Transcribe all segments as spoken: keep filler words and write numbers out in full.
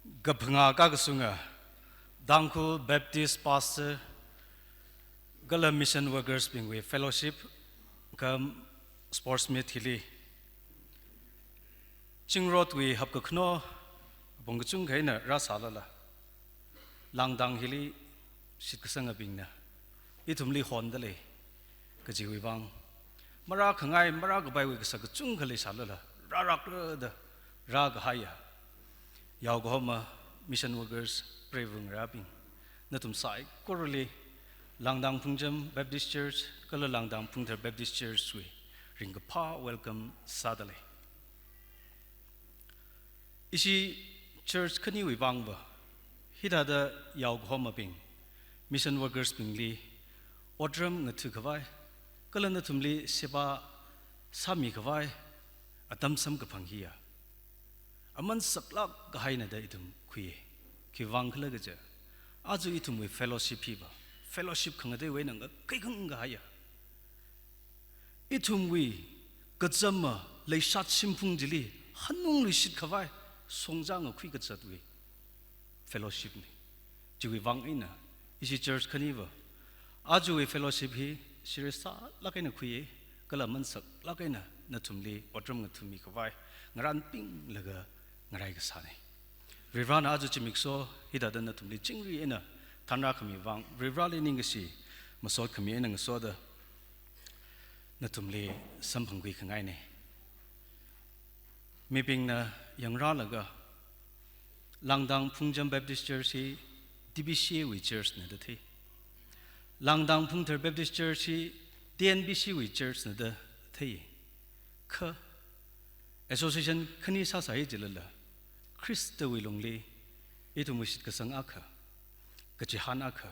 Kaphangā kakasunga Tangkhul Baptist Pastor kala Mission Workers bingwui fellowship cum sports meet hili Zingrotwui hapkakhano apong kachungkha eina rāsālala, Langdang hili shitkasangabingna ithumli hondalei kajiwui vang, marākhangai marākapaiwui kasā kachungkha leisālala, rārakra da rākahaiya yaokahoma Mission Workers preivangarābing, nathum saikorali Langdang Phungcham Baptist Church kala Langdang Phungthar Baptist Church wui ringkaphā welcome sādalei. Ishi church khaniwui vangva hithāda yaokahomabing, Mission Workers bingli otram ngathakhavai kala nathumli seba sāmikhavai atam samkaphang hiya aman saklāk kahaina da ithum khuiya. Khiwui vang khala kaja, aja ithumwui fellowship hiva fellowship khangateiwui eina ngakhaikang kahaiya, ithumwui kachama leishat shimphung chili hanungli shitkhavai songza ngakhui kazatwui fellowship na. Chiwui vang eina ishi church khaniva ajawui fellowship hi serious sālāk eina khuiya, kala aman saklāk eina nathumli otram ngathakmikhavai ngarānpinglaga ngarai kasāna. Varivarana aja zimiksho hithāda nathumli chingri eina thanrākhami vang Varivarali ningkashi masotkhami eina ngasoda nathumli samphangkhui khangaina. Mibingna yangrālaga Langdang Phungcham Baptist Church hi T B C A wui church na da thei, Langdang Phungthar Baptist Church hi T N B C wui church na da thei. Kha association khani sāsai jilala, Khristawui lungli ithumwui shitkasang akha, kachihān akha,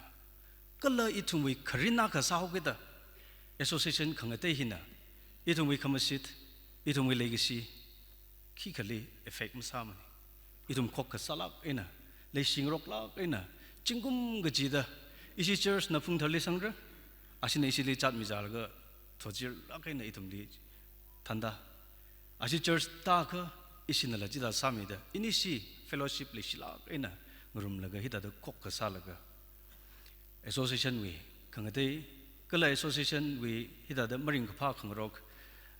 kala ithumwui kharin akha sāhaokida, association khangatei hina ithumwui khamashit, ithumwui leikashi khikhali effect masāmana. Ithum khokkha sālāk eina, leishingaroklāk eina, zingkum kachida ishi church na Phungtharli sangra, ashina ishili zatmizālaga thotchirlāk eina ithumli thanda. Ashi church tākha ishinala chithā sāmida, inishi fellowship leishilāk eina ngarumlaga hithāda khokkha sālaga association wui khangatei kala association wui hithāda maringkaphā khangarok,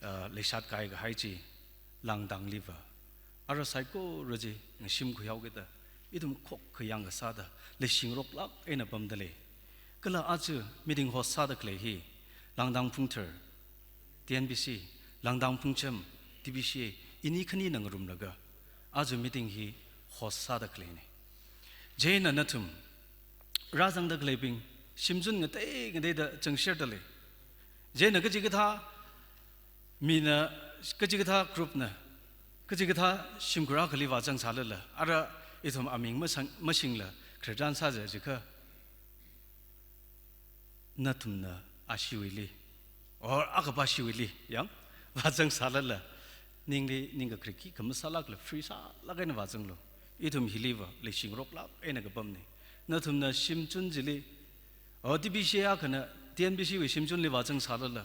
ah, leishat kahai kahai chi Langdangliva ara saikora chi ngashimkhui haokida ithum khokkha yangkasāda leishingaroklāk eina pamdalei. Kala aja meeting host sāda khalei hi Langdang Phungthar, T N B C, Langdang Phungcham, T B C A, ini khanina ngarumlaga aja meeting hi host sāda khaleina. Chieina nathum rāzangda khaleibing shimchun ngatei ngateida zangsherdalei. Chieina kachikathā mina, kachikathā group na kachikathā shimkhur akhali vāzang sālala, ara ithum aming masang, masingla khretan sāza jikha, nathumna ashiwuili or akapa shiwuili yang vāzang sālala, ningli ningkakrik khikha masālākla free sālāk eina vāzanglu. Ithum hiliva leishingaroklāk eina kapamna. Nathumna shimchun chili, or T B C A akhana T N B C wui shimchunli vāzang sālala,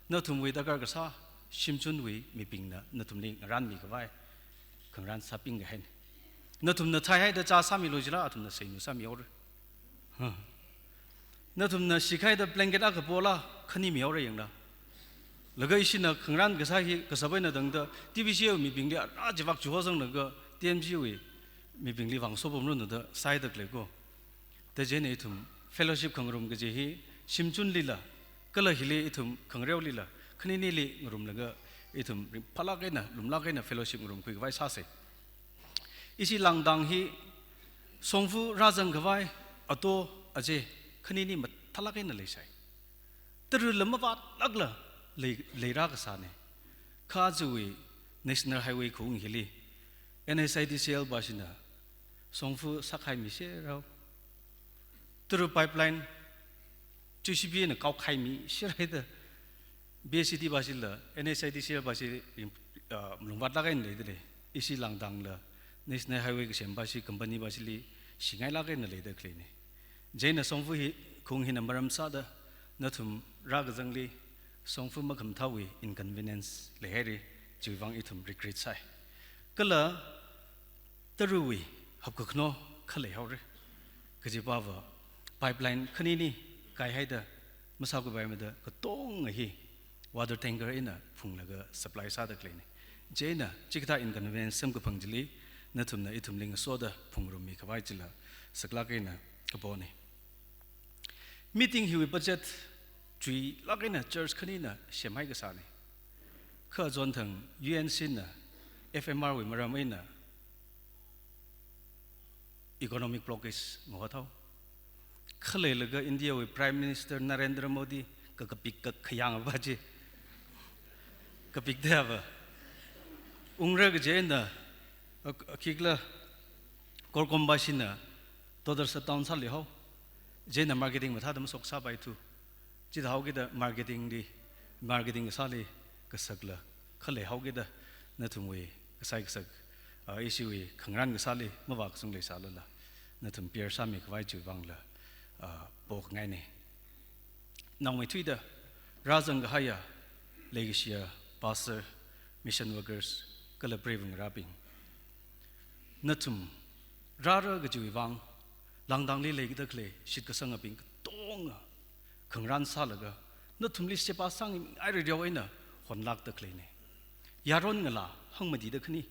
nathumwui darkar kasā shimchunwui mibingna nathumli ngarānmikhavai khangarān sāping kahaina. Nathumna thaihaida chā sāmilu jila athumna seinu sāmihaora. Ha. Nathumna shikhaida blanket akha pola khanimihaora yangla. Laga ishina khangarān kasā hi kasāpai eina tangda T B C A wui mibingli ara chivak chuhozanglaga T N B C A wui mibingli vāngasopamranu da sāhaida khalei ko. Da chieina ithum fellowship khangarum kaji hi shimchunlila, kala hili ithum khangareolila, khaninili ngarumlaga ithum ringphālāk eina, lumlāk eina fellowship ngarumkhuikhavai sāsa. Ishi Langdang hi shongfa rāzangkhavai ato aje khanini mathālāk eina leisai. Tara lam mavātlākla lei, leirā kasāna. Kha ajawui National Highway khaung hili N H I D C L pāshina shongfa sākhaimi sherao. Tara pipeline J C B na kaokhaimi sheraida B C D pāshila, N H I D C L pāshi, ah, malungvātlāk eina leidalei. Ishi Langdangla National Highway kasem pāshi company pāshili shingailāk eina leida khaleina. Chieina shongfa hi, khaung hina maram sāda nathum rākazangli shongfa makhamathāwui inconvenience leihaira, chiwui vang ithum regret sai. Kala tarawui hapkakhano khalei haora. Kajiva pipeline khanini kaihaida masākhuipaimada katonga hi water tanker eina phunglaga supply sāda khaleina. Chieina chikathā inconvenience samkaphang chili nathumna ithumli ngasoda phungrummi khavai chila saklāk eina kapona. Meeting hiwui budget chuilāk eina church khanina semhai kasāna. Kha achonthang U N C na F M R wui maram eina economic blockage ngahothaowa. Khaleilaga India wui Prime Minister Narendra Modi ka kapik ka khayang apa chi. Kapik da apa. Ungra kaje eina, ak-, akikla Korkomba shina total shutdown sāli haowa. Chieina marketing mathāda mashoksāpaithu. Chithāhaokida marketing li, marketing kasāli kasakla khalei haokida nathumwui kasai kasak, ah, ishiwui khangarān kasāli mavākazung leisālala nathum bear sāmi khavai chiwui vangla, ah, pokngaina. Nangmeithuida rāzang kahaiya leikashiya pastor, mission workers, kala preivāngarābing, nathum rāra kajiwui vang, Langdangli leikida khalei shitkasangabing katonga khangarān sālaga nathumli sheba sāngai rereo eina honlākda khaleina. Yaron ngalā hangmatida khani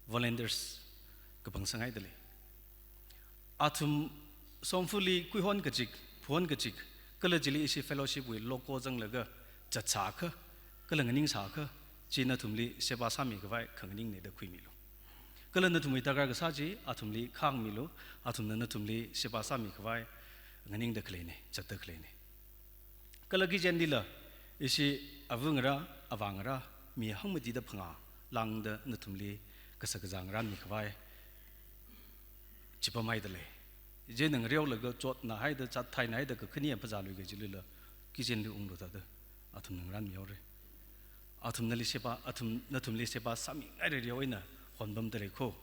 volunteers kapangsangaida lei. Athum shongfali khuihon kachik, phon kachik, kala chili ishi fellowship wui logo zanglaga zatsākha, kala nganingsākha, chi nathumli sheba sāmi khavai khanganingna da khuimilu. Kala nathumwui darkar kasā chi athumli khāngmilu, athumna nathumli sheba sāmi khavai nganingda khaleina, zatda khaleina. Kala kichenlila ishi avāngarā, avāngarā, mi hangmatida phangā lāngda nathumli kashakazā ngarānmi khavai chipamhaida lei. Chieina ngareolaga chotnahaida, chathainahaida, kakhane phazālui kajilila kichenli unglu thāda athumna ngarānmi haora. Athumna li sheba, athum, nathumli sheba sāmingai rereo eina honpamda lei kho.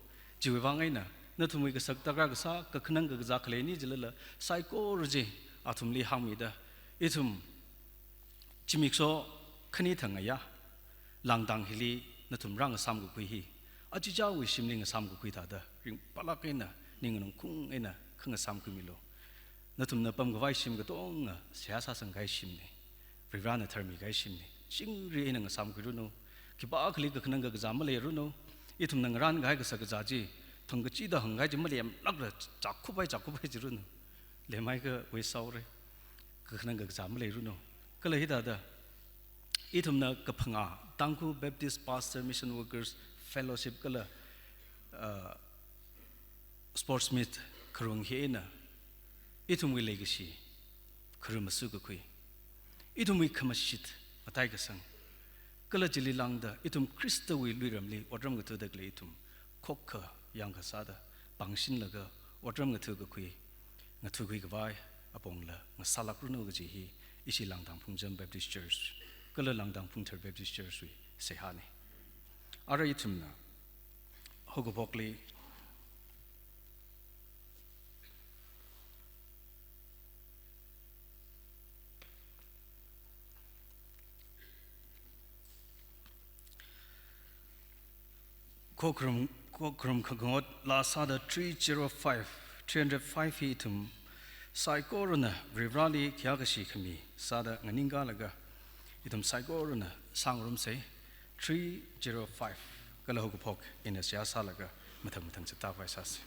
Chiwui vang eina nathumwui kasak darkar kasā, kakhanang kakazā khaleina jilala saikora chi athumli hāngmida, ithum zimiksho khani thang ngayā Langdang hili nathum rāngasām kakhui hi, achichāwui shimli ngasām kakhui thāda ringphalāk eina, ning nganungkung eina khangasām khuimilu. Nathumna pamkhavai shim katonga seihā sāsang kahai shimna. Varivarāna tharmi kahai shimna. Chingri eina ngasām khuiranu. Khipākhali kakhanang kakazā maleiranu. Ithumna ngarān kahai kashakazā chi thangkachida hāngkahai chi malemlākla chākhupai chākhupai jiranu. Lemhaiakha waste sāhaora. Kakhanang kakazā maleiranu. Kala hithāda ithumna kaphangā Tangkhul Baptist Pastor Mission Workers Fellowship kala, uh, sports meet kharung hi eina ithumwui leikashi kharum masu kakhui, ithumwui khamashit mataikasang, kala chili lāngda ithum Khristawui luiramli otram ngathuda khalei ithum khokkha yangkasāda pāngshinlaga otram ngathu kakhui, ngathukhui khavai apongla ngasālākranu kaji hi ishi Langdang Phungcham Baptist Church kala Langdang Phungthar Baptist Church wui seihāna. Ara ithumna haokaphokli Khokharum, khokharum khangangot laa sāda three zero five, three hundred five hi ithum saikorana Varivarāli khayākashi khami sāda nganingkalaga ithum saikorana sāngarumsa. Three zero five kala haokaphok ina seihā sālaga mathang mathang zatda khavai sāsa.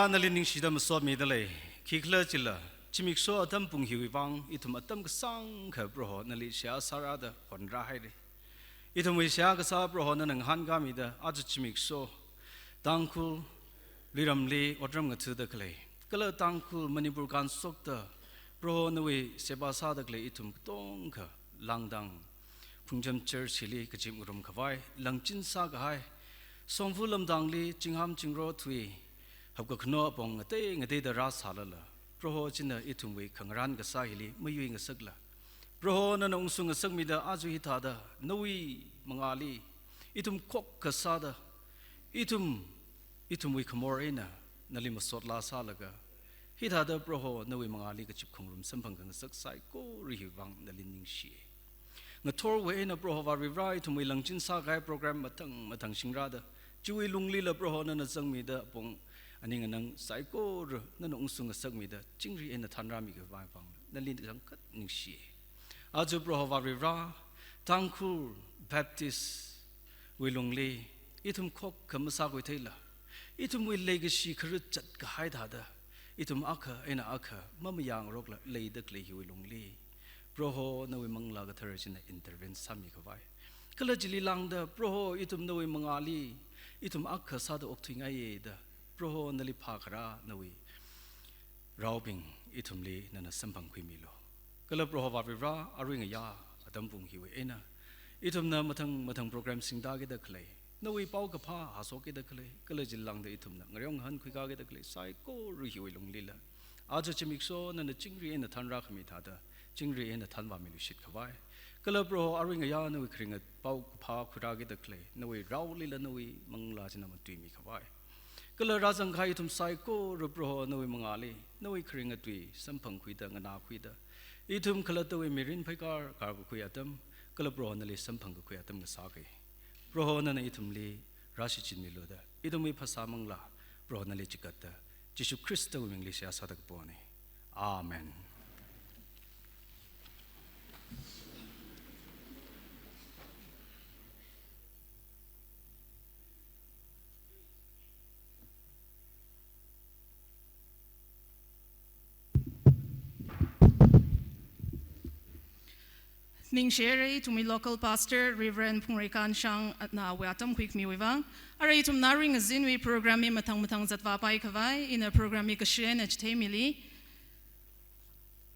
Nali ningshida masotmida lei, khikhalajila, zimiksho atam pung hiwui vang, ithum atam kasāngkha Proho nali seihā sārada honrāhaira. Ithumwui seihā kasā Proho nana ngahānkāmida, aja zimiksho, Tangkhul, Luiramli otram ngathuda khalei, kala Tangkhul Manipur kanshokta, Proho nawui seva sāda khalei ithum katongkha, Langdang Phungcham Church hili kazip ngarumkhavai, langchin sākahai, shongfa lamdangli, chingham chingrot tui, hapkakhano apong ngatei ngateida rāsālala, Proho china ithumwui khangarān kasā hili mayuingasakla, Proho nana ungshung ngasakmida aja hithāda, nawui mangāli, ithum khokkha sāda, ithum, ithumwui khamor eina, nali masot laa sālaga, hithāda Proho nawui mangāli kazip khangrum samphang khangasak saikora hiwui vang nali ningshi. Ngathorwui eina Proho Varivarā ithumwui langchin sākahai program mathang mathang shingrāda, chiwui lunglila Proho nana zangmida apong aning anang saikora nana ungshung ngasakmida, chingri eina thanrāmikhavai vang, nali kachangkhat ningshi. Aja Proho Varivarā, Tangkhul Baptist wui lungli, ithum khokkha masākhuitheila, ithumwui leikashi kharat zatkahai thāda, ithum akha eina akha mamayangrokla leida khalei hiwui lungli, Proho nawui Manglā Kathara china intervene sāmikhavai. Kala chili lāngda, Proho ithum nawui mangāli, ithum akha sāda okthuingaiya da, Proho nali phākharā nawui raobing ithumli nana samphangkhuimilu. Kala Proho Varivarā, arui ngayā atam pung hiwui eina, ithumna mathang mathang program singda kida khalei, nawui paokaphā hāshok kida khalei, kala chili lāngda ithumna ngareo ngahānkhui kida khalei saikora hiwui lunglila, aja zimiksho nana chingri eina thanrākhami thāda, chingri eina thanvāmiluishitkhavai. Kala Proho, arui ngayā nawui kharinga paokaphā khuirā kida khalei, nawui raolila nawui Manglā china matuimikhavai. Kala rāzangkahai ithum saikora Proho nawui mangāli, nawui kharinga tui samphangkhuida, nganākhuida, ithum khalattawui mirin pheikar karkakhui atam, kala Proho nali samphangkakhui atam ngasāki. Proho nana ithumli rāshichinmilu da, ithumwui phasā manglā Proho nali chigatda, Jishu Khristawui mingli seihā sāda kapona. Amen. Ningshire, ithumwui local pastor, Reverend Phungreikan Shang, nawui atam khuikhamiwui vang. Arui ithumna arui ngazinwui program hi mathang mathang zatvāpaikhavai, ina program hi kashi eina chitheimili.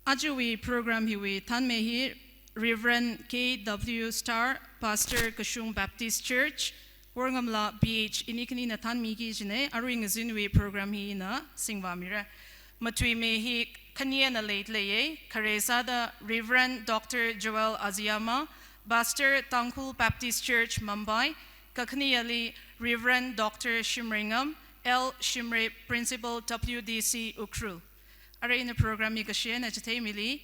Ajawui program hiwui thanmi hi Reverend K W Star, Pastor Kashung Baptist Church, Worongamla B H ini khanina thanmiki kajina, arui ngazinwui program hi ina singvāmira. Matuimi hi khani eina leida leiya, khare sāda Reverend Doctor Joel Aziyama, Pastor Tangkhul Baptist Church Mumbai, kakhaneli Reverend Doctor Shimreingam L Shimray, Principal W D C Ukhrul. Arui ina program hi kashi eina chitheimili,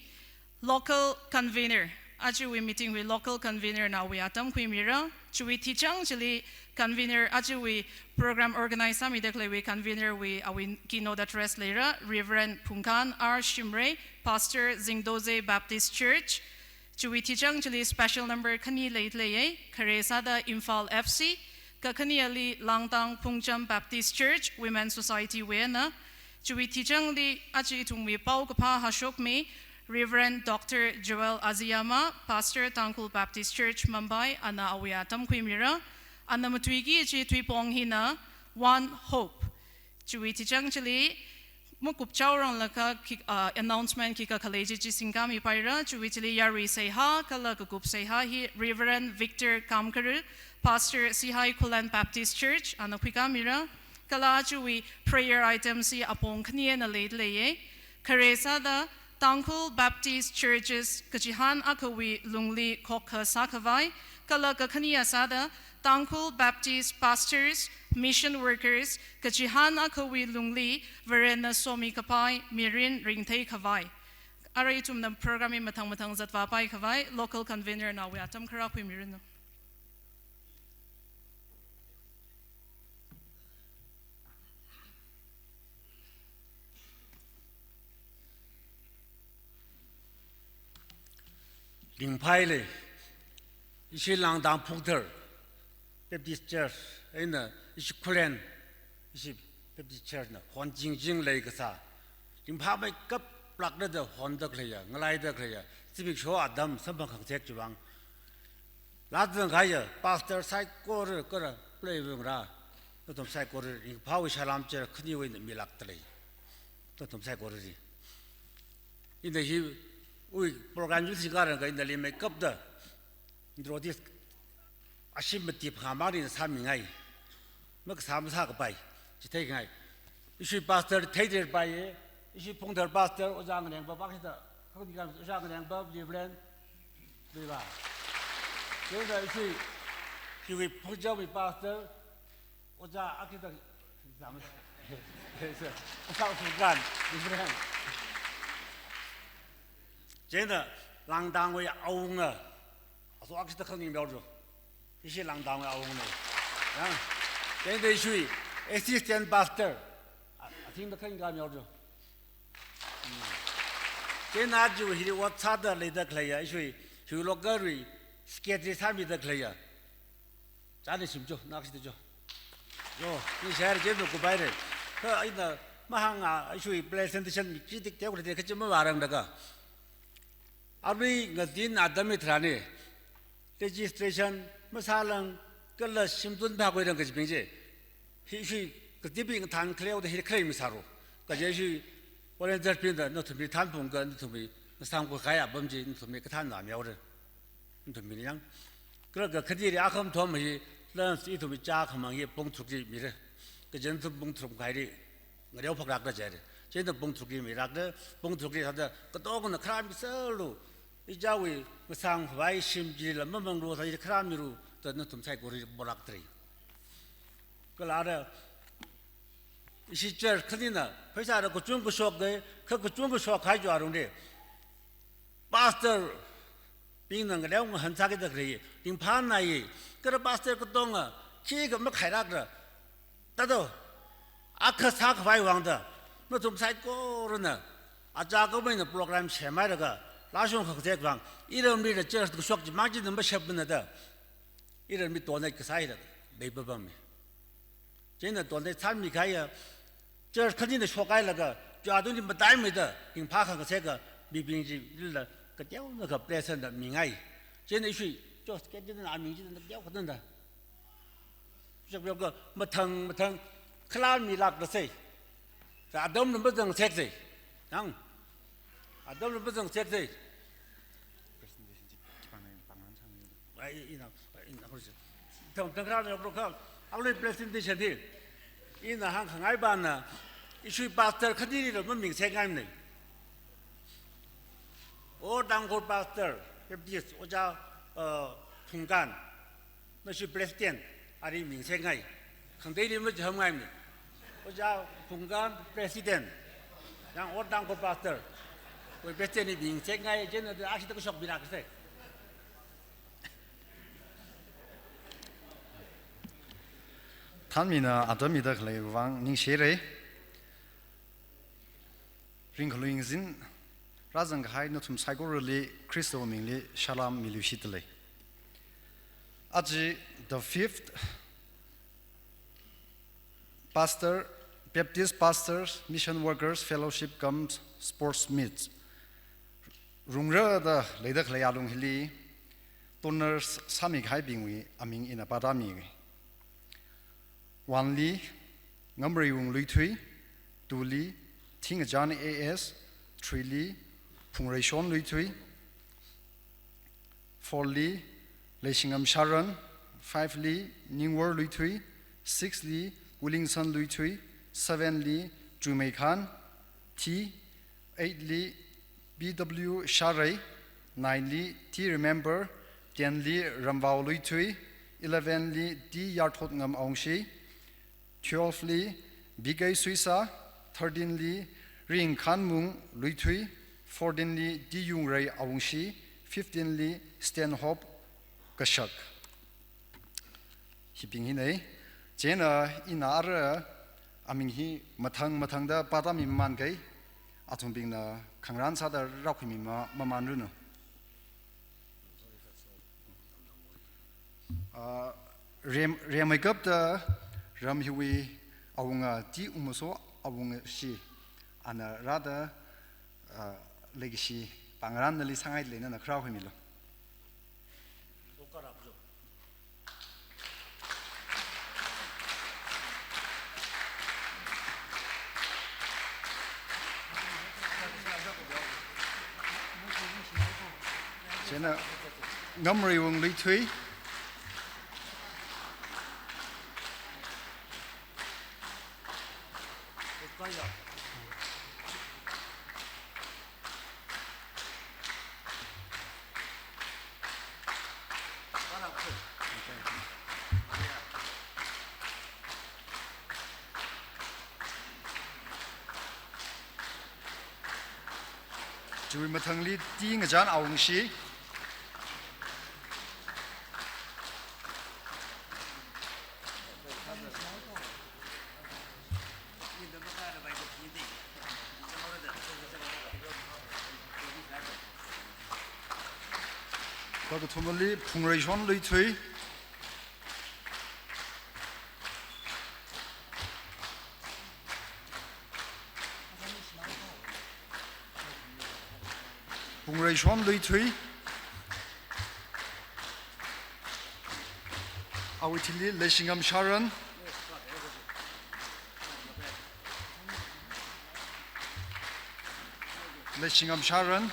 local convener, ajawui meeting wui local convener nawui atam khuimira, chiwui tichang chili convener, ajawui program organize sāmida khaleiwui convener wui awui keynote address leira, Reverend Phungkan R Shimray, Pastor Zingdoze Baptist Church, chiwui tichang chili special number khani leida leiya, khare sāda Imphal F C, kakhaneli Langdang Phungcham Baptist Church Women Society wui eina, chiwui tichangli aja ithumwui paokaphā hāshokmi, Reverend Doctor Joel Aziyama, Pastor Tangkhul Baptist Church Mumbai, ana awui atam khuimira, ana matuiki kaji tuipong hina One Hope. Chiwui tichang chili, makupchao ranglakha ki, ah, announcement khikha khalei chi chi singkāmipaira, chiwui chili yarui seihā, kala kakup seihā hi Reverend Victor Kamkaril, Pastor Sihai Khullen Baptist Church, ana khuikāmira, kala chiwui prayer item hi apong khani eina leida leiya, khare sāda Tangkhul Baptist Churches kachihān akhawui lungli khokkha sākhavai, kala kakhania sāda Tangkhul Baptist Pastors, Mission Workers, kachihān akhawui lungli Varena somikapai mirin ringtheikhavai. Arui ithumna program hi mathang mathang zatvāpaikhavai, local convener nawui atam kharā khuimiranu. Ringphālei, ishi Langdang Phungthar Baptist Church eina ishi Khullen, ishi Baptist Church na honchingching leikasā, ringphāmeikap lākda honda khaleiya, ngalaida khaleiya, zimiksho atam samphang khangasak chiwui vang lāzang kahaiya pastor saikora kala pleiwui ngarā, nathum saikora ringphāwui salām chara khaniwui eina milākda lei. Nathum saikorali ina hiwui program chi singkharang kha ina limeikapda introduce ashee mati phangā mangli sāmingai. Makasā masākapai chi theingai. Ishiwui pastor theithei paiya, ishiwui phungthar pastor Ojā Ngarengba, bak hida, khangdi kam Ojā Ngarengba, Reverend Luiba. Chieina ishiwui, ishiwui phungcham pastor Ojā Akita, zam, Ojā Phungkan, Reverend. Chieina Langdangwui awunga, aso Akita khangning miaojo. Ishi Langdangwui awungna. Ya. Chieina ishiwui assistant pastor, a, athingda khangning miaojo. Hmm. Chieina aja hili ot sāda leida khaleiya, ishiwui, ishiwui local wui secretary sāmida khaleiya. Chāna shimcho, nakshita cho. Yo, ningshire, chieina kupaire. Kha ina mahānga, ishiwui presentation mi kritik teo kritik kachi mavārangda kha. Arui ngathin atam hitharan hi registration masālang kala shimtun phākhuirang kachibing chi. Hi, hi, katibing than khaleoda hi khalei misāro. Kaje hi volunteer bingna nathumli thanphungakha nathumli masāngkhui kahai apam chi nathumli kathānna mihaora. Nathumli yang. Kala kakhane ri akham thom hi, lāns ithumli chā khamang hi pung tharukli mira. Kaje nathum pung tharuk kahaili ngareo phāklākra jire. Chieina pung tharukli milākra, pung tharukli thāda katongana kharā miserlu. Ichāwui masāngkhavai shim chila mamanglu thāda kharā milu, da nathum saikorali polākdalei. Kala ara, ishi church khanina, pheisā ara kachungkha shoka, kha kachungkha shokkahai chiwui alungli pastor bingna ngaleo ngahān sākida khalei, ringphānai, kala pastor katonga, khikha makhailākra, thāda, akha sākhavai vangda, nathum saikorana, achā kameina program semhailaga, lāshung khangasak vang, iramli la church kashok chimang china mashapmana da, iramli donate kasā hila, bei papammi. Chieina donate sāmi kahaiya, church khanina shokhailaga, chiwui tungli mataimeida, ringphā khangasaka, mibing chila, kateonakha present da mingai. Chieina ishiwui, church khanina aming china teokha tangda. Shakpeo kha mathang, mathang, khalā milākra sai. Sa atamla mazangsak sai. Nang. Atamla mazangsak sai. Ai, ina, ina, khusi. Thang, thang kharā na kro kha, arui presentation hi. Ina hāngkhangai pana, ishiwui pastor khanili la mamingsak ngaimana. Or Tangkhul pastor, Baptist, Ojā, uh, Phungkan. Nashi president, ali mingsak ngai. Khangateili machahamngaimana. Ojā Phungkan president. Yang Or Tangkhul pastor. Wui president li mingsak ngai, chieina ashee thāda kashok milāksa. Thanmina atam mida khalei vang ningshire. Ringkhalui ngazin, rāzang kahai nathum saikorali Khristawui mingli salām miluishitdalei. Aja the fifth Pastor, Baptist Pastors, Mission Workers Fellowship cum Sports Meet. Rungra da leida khalei alung hili, donors sāmi kahaibingwui aming ina pāda mi. One li, Ngamreiwung Luithui, two li, Thingachan A S, three li, Phungreishon Luithui, four li, Leishingam Sharon, five li, Ningwor Luithui, six li, Williamson Luithui, seven li, Chumeikhan T, eight li, B W Sharei, nine li, T Remember, ten li, Ramvao Luithui, eleven li, T Yarthotngam Awungshi, twelve li, B K Suisa, thirteen li, Ringkhanmung Luithui, fourteen li, T Yungrei Awungshi, fifteen li, Stanhope Kashak. Hibing hina, chieina ina ara aming hi mathang mathangda pāda mi maman kai, athumbingna khangarān sāda rākhui mi ma-, maman runu. Ah, rem-, remmeikapta ram hiwui Awunga T. Umaso, awunga shi, ana rāda, ah, leikashi pangarān nali sāngai lei, nana kharā huimilu. Chieina Ngamreiwung Luithui. Chiwui mathangli T. Ngachan, awungshi. Kakathumali Phungreishon Luithui. Phungreishon Luithui. Awui thili Leishingam Sharon. Leishingam Sharon.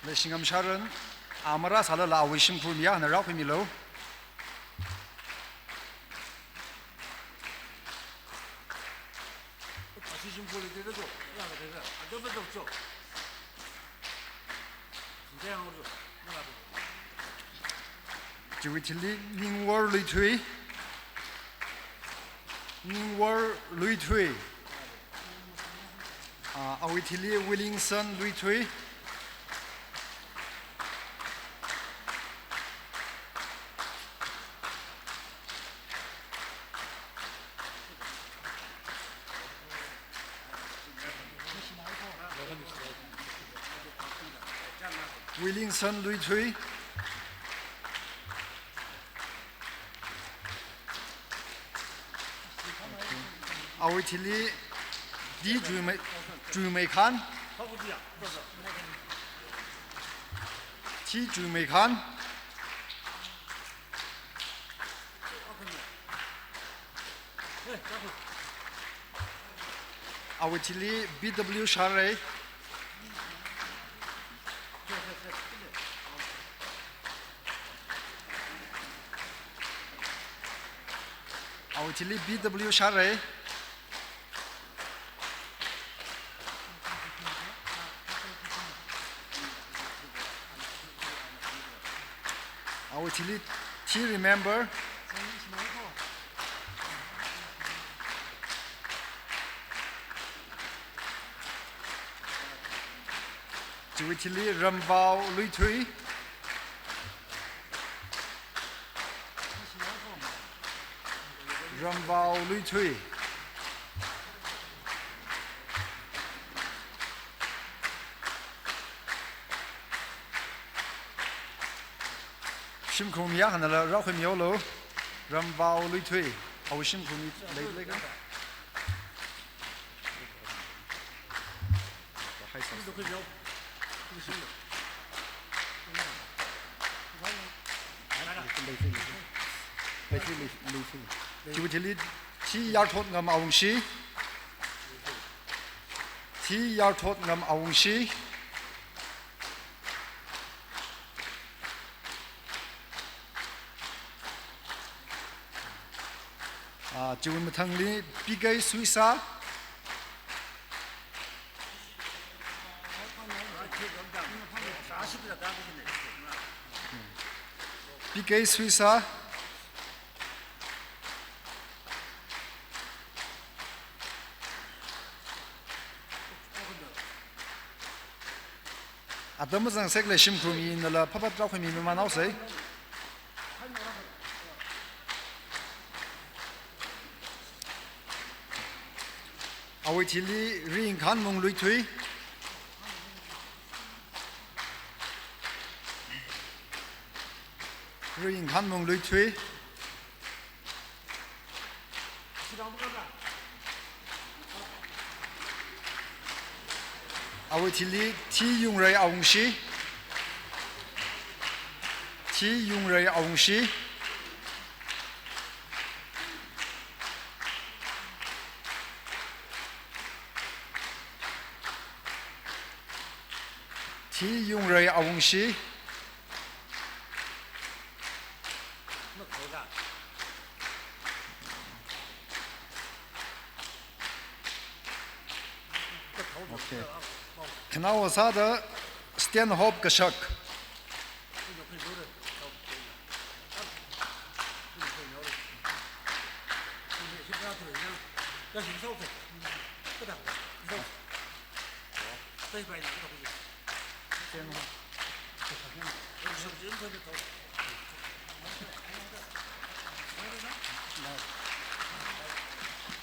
Leishingam Sharon, a marāsālala awui shimkhur miya, na rākhuimilu. Chiwui thili Ningwor Luithui. Ningwor Luithui. Ah, awui thili Williamson Luithui. Williamson Luithui. Awui thili T. Chuimei, Chuimeikhan. T. Chuimeikhan. Awui thili B W Sharei. Awui thili B W Sharei. Awui thili T. Remember. Chiwui thili Ramvao Luithui. Ramvao Luithui. Shimkhur miya, hanala rākhuimilu. Ramvao Luithui. Awui shimkhur mi lei, leikha. Chiwui thili T. Yarthotngam Awungshi. T. Yarthotngam Awungshi. Ah, chiwui mathangli P K Suisa. P K Suisa. Atam mazangsekla shimkhur minala phapat rākhuimi manaosei. Awui thili Ringkhanmung Luithui. Ringkhanmung Luithui. Awui thili Thi Yungrei Awungshi. Thi Yungrei Awungshi. Thi Yungrei Awungshi. Okay. Khanaowa sāda Stanhope Kashak.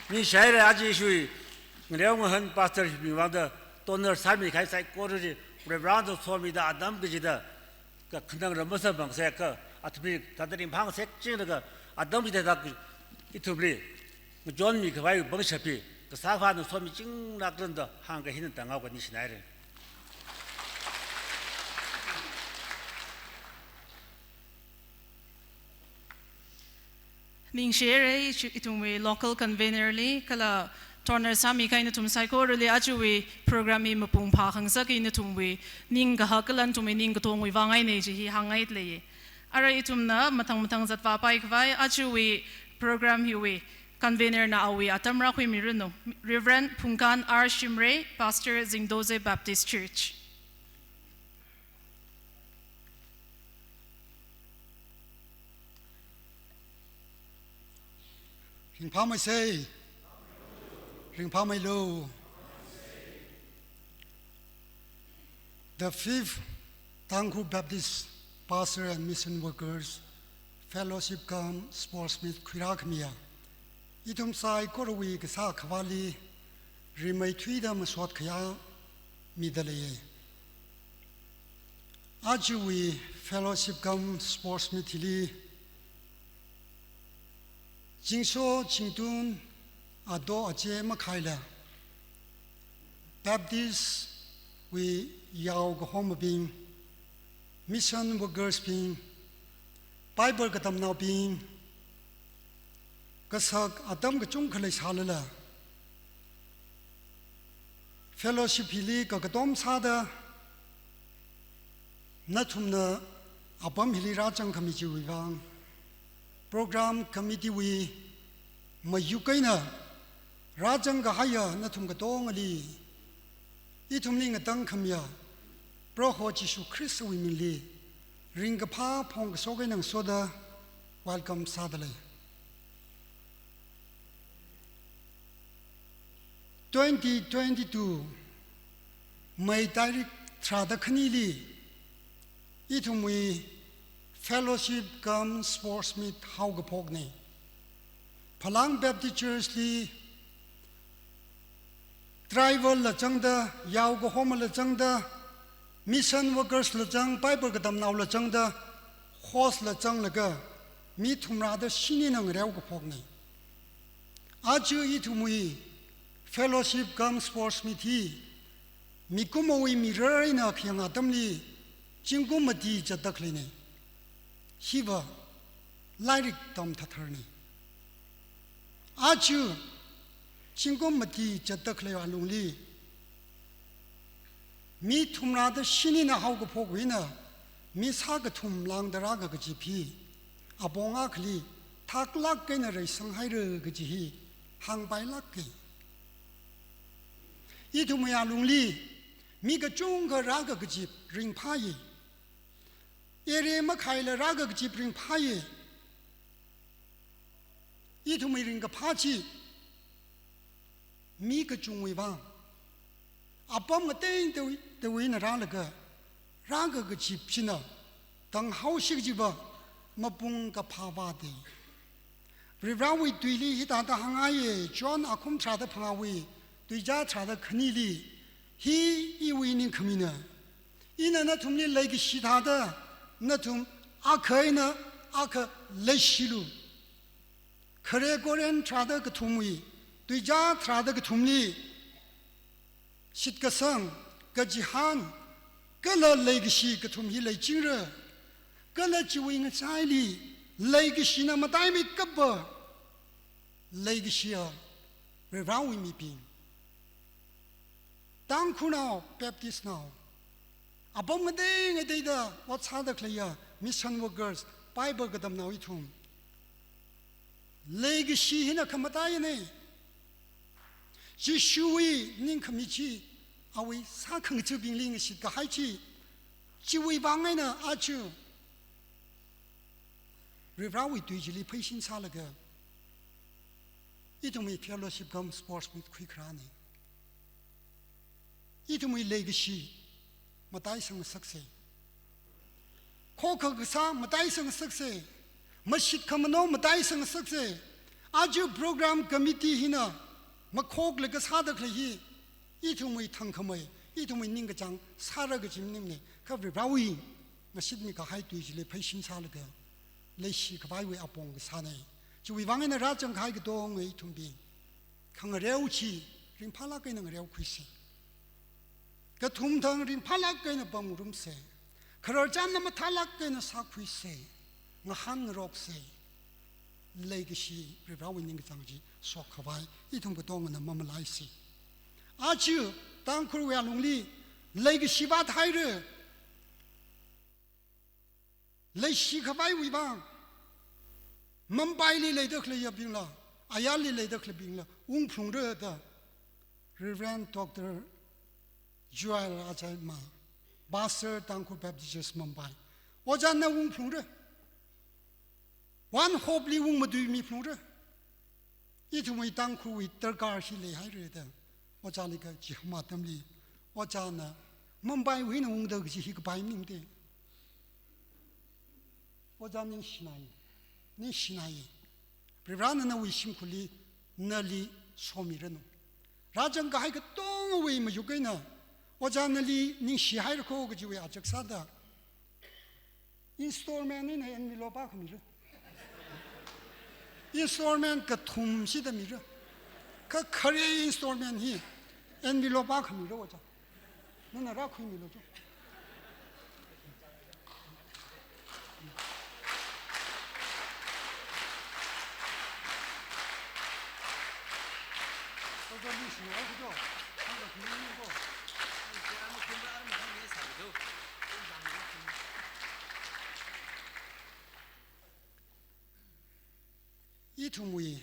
Ningshi haira, aja ishiwui ngareo ngahān pastor hibing vangda donor sāmi kahai saikorali Reverend da somida atam kachida kakhanang rāmasāmang sākha, athumli thāda ringphāngasak chinglaga atam chithāda ithumli ngachonmi khavai pangshap hi kasā vāna somi chinglāk randa hāngkahai hina tāngao kani shinai re. Ningshi haira, ishi-, ithumwui local convener li, kala donor sāmi kahai nathum saikorali ajawui program hi mapung phākhangasak hi nathumwui ningkahak kala nathumwui ningkatongwui vang eina chi hi hāngngailei. Ara ithumna mathang mathang zatvāpai khavai, ajawui program hiwui convener na awui atam rākhuimiranu, Reverend Phungkan R Shimray, Pastor, Zingdoze Baptist Church. Ringphāmeisei. Ringphāmeilu. The fifth Tangkhul Baptist Pastor and Mission Workers Fellowship cum Sports Meet khuirākhamiya ithum saikorawui kasā Akhavali rimeithuida masot khayā mida leiya. Ajawui Fellowship cum Sports Meet hili zingsho zingtun, ado ache makhaila, Baptist wui yao kahomabing, mission workers bing, Bible katamnaobing, kasak atam kachungkha leisālala, fellowship hili kakatom sāda nathumna apam hili rāzangkhami chiwui vang, program committee wui mayuk eina rāzangkahaiya nathum katongali ithumli ngatangkhamiya Proho Jishu Khristawui mingli ringkaphā phongkashok eina ngasoda welcome sādalei. Twenty twenty-two May tarik tharāda khanili ithumwui Fellowship cum Sports Meet haokaphokna. Phalang Baptist Church li driver la zangda, yao kahomala zangda, mission workers la zang, Bible katamnaola zangda, host la zanglaga, mi thumrāda shinina ngareokaphokna. Aja ithumwui Fellowship cum Sports Meet hi mikumowui mirar eina khayang atamli zingkum mati zatda khaleina. Hiva lairik tamthatharna. Aja zingkum mati zatda khalei alungli mi thumrāda shinina haokaphokwui eina mi sākathum lāngda rākakazip hi apong akhali thaklāk eina reisanghaira kaji hi hāngpailāka. Ithumwui alungli mi kachungkha rākakazip ringphāya. Area makhaila rākakazip ringphāya. Ithumwui ringkaphā chi mi kachungwui vang, apam ngatei tawui, tawui eina rālaga rākakazip china tanghaosi kajiva mapung kaphā vāda. Varivarāwui tuili hithāda hāngngaiya, John akhum tharāda phangāwui tuizā tharāda khanili, hi iwui ningkhamina. Ina nathumli leikashi thāda, nathum akha eina akha leishilu. Khare Korin tharāda kathumwui, tuizā tharāda kathumli, shitkasang, kachihān, kala leikashi kathum hi leichingra. Kala chiwui ngachaili, leikashina mataimeikapa, leikashiya Varivarāwui mibing, Tangkhulnao, Baptistnao, apam ngatei ngateida ot sāda khaleiya mission workers, Bible katamnao ithum, leikashi hina khamataiyana. Jishuwui ningkhami chi awui sākhangathabingli ngashitkahai chi, chiwui vang eina aja Varivarāwui tui chili pheisin sālaga, ithumwui fellowship cum sports meet khuikharāna. Ithumwui leikashi mataisang ngasaksa. Khokha kasā mataisang ngasaksa. Mashitkhamano mataisang ngasaksa. Aja program committee hina makhoklaga sāda khalei hi, ithumwui thangkhamei, ithumwui ningkachāng sāra kaji maningmana. Kha Varivarāwui ngashitmi kahai tui chili pheisin sālaga, leishi khavaiwui apong kasāna. Chiwui vang eina rāzangkahai katonga ithumbing, khangareo chi ringphālāk eina ngareokhuisa. Kathum thang ringphālāk eina pamngarumsa. Khararchanna mathālāk eina sākhuisa. Ngahānngaroksa. Leikashi Varivarāwui ningkachāng chi shokkhavai ithum katongana mamalaisa. Aja Tangkhulwui alungli leikashi vāthaira. Leishi khavaiwui vang, Mumbaili leida khaleiyabingla, ayarli leida khaleibingla ungphalungra da Reverend Doctor Joel Ajaima, Pastor, Tangkhul Baptist Church Mumbai, ojāna ungphalungra. One Hope li ungmatuimi phalungra. Ithumwui Tangkhulwui darkar hi leihaira da ojāli kachihān atamli, ojāna Mumbaiwui eina ungda kaji hi kapai maningmana. Ojā ningshinai, ningshinai. Varivarāna nawui shimkhurli, nali somiranu. Rāzangkahai katongawui mayuk eina ojā nali ningshihaira kho kajiwui ajak sāda, installment eina envelope akha mira. Installment kathum shida mira. Kha khare installment hi envelope akha mira ojā. Nana rākhuimilu cho. Ithumwui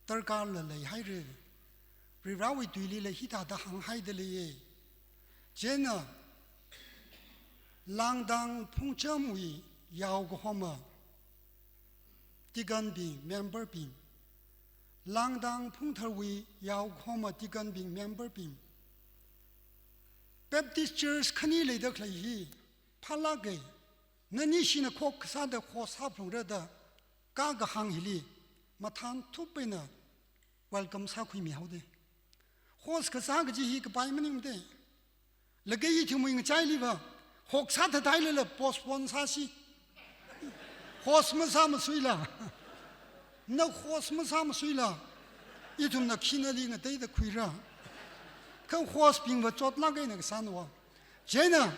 darkarla leihaira. Varivarāwui tuilila hithāda hānghaida leiya. Chieina Langdang Phungchamwui yao kahoma deaconbing, memberbing, Langdang Phungtharwui yao kahoma deaconbing, memberbing, Baptist Church khani leida khalei hi phālāka. Nanishina khokha sāda host sāphalungra da kakahāng hili mathānthup eina welcome sākhuimihaoda. Host kasā kaji hi kapai maningmana. Laga ithumwui ngachailiva host sāthathailala postpone sāsi. Host masāmasuila, na host masāmasuila, ithumna khinali ngateida khuira. Kha hostbingva chotlāk eina kasānava. Chieina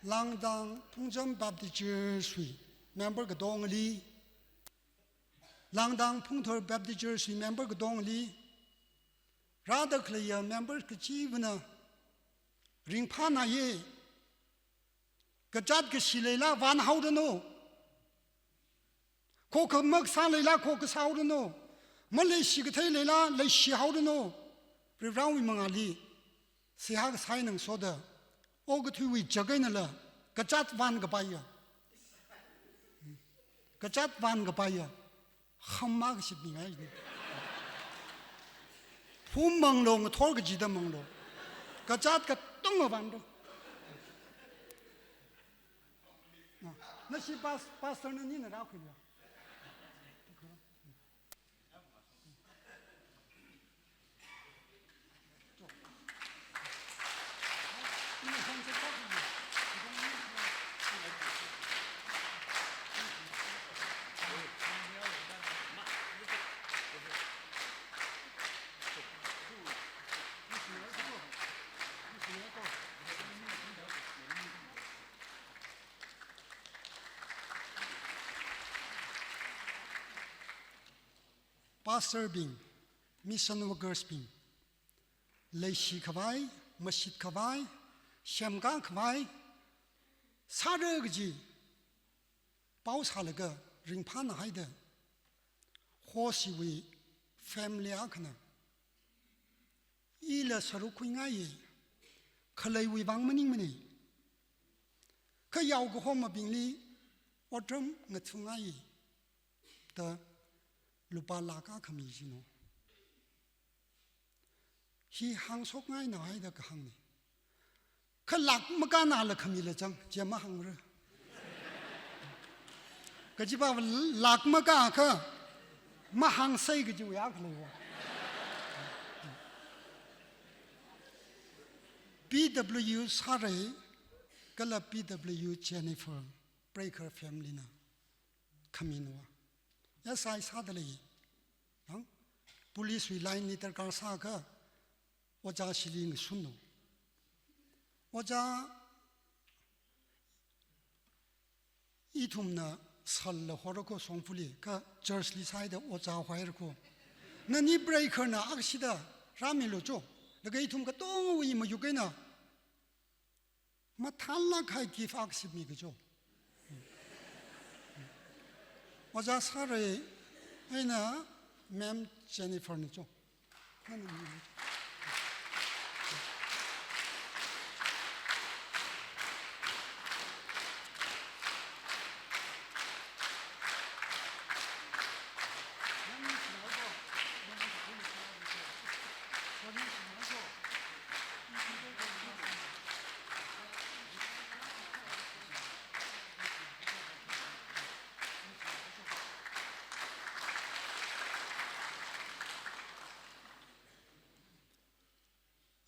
Langdang Phungcham Baptist Church wui member katongali, Langdang Phungthar Baptist Church wui member katongali, rāda khaleiya member kachivana ringphānaiya. Kazāt kashi leila vānhaoranu. Khokha makasā leila khokha sāhaoranu. Maleishi kathei leila leishihaoranu. Varivarāwui mangāli seihā kasā eina ngasoda, okathuiwui jak einala kazāt vānkapaiya, kazāt vānkapaiya, hamma kashitmingai. Phum manglu, ngathor kachida manglu, kazāt katonga vānlu. Nashi pas-, pastor na nina rākhuiya. Pastor bing, mission workers bing, leishi khavai, mashit khavai, semkā khavai sāra kaji pao sālaga ringphāna haida, host wui family akhana ila sāruk khuingaiya, khaleiwui vang maningmana. Kha yaokahomabingli otram ngathungaiya da lupā lakh akha mi jino. Hi hāngshokngaina haida kahāngna. Kha lakh makānala khamila chang, chi mahāngra. Kajiva lakh makā kha mahāngsei kajiwui akha leiya. P W sāra, kala P W Jennifer, Breaker family na khamina. S I sāda lei. Ang, police wui line li darkar sākha, ojā shili ngashunna. Ojā, ithumna sālala horako Shongfali, kha church li sāhaida ojā hoirako. Nani Breaker na akshida rāmilu cho. Laga ithum katongawui mayuk eina mathālāk kahai gift akha shimika cho. Ojā sāra, eina Ma'am Jennifer na cho.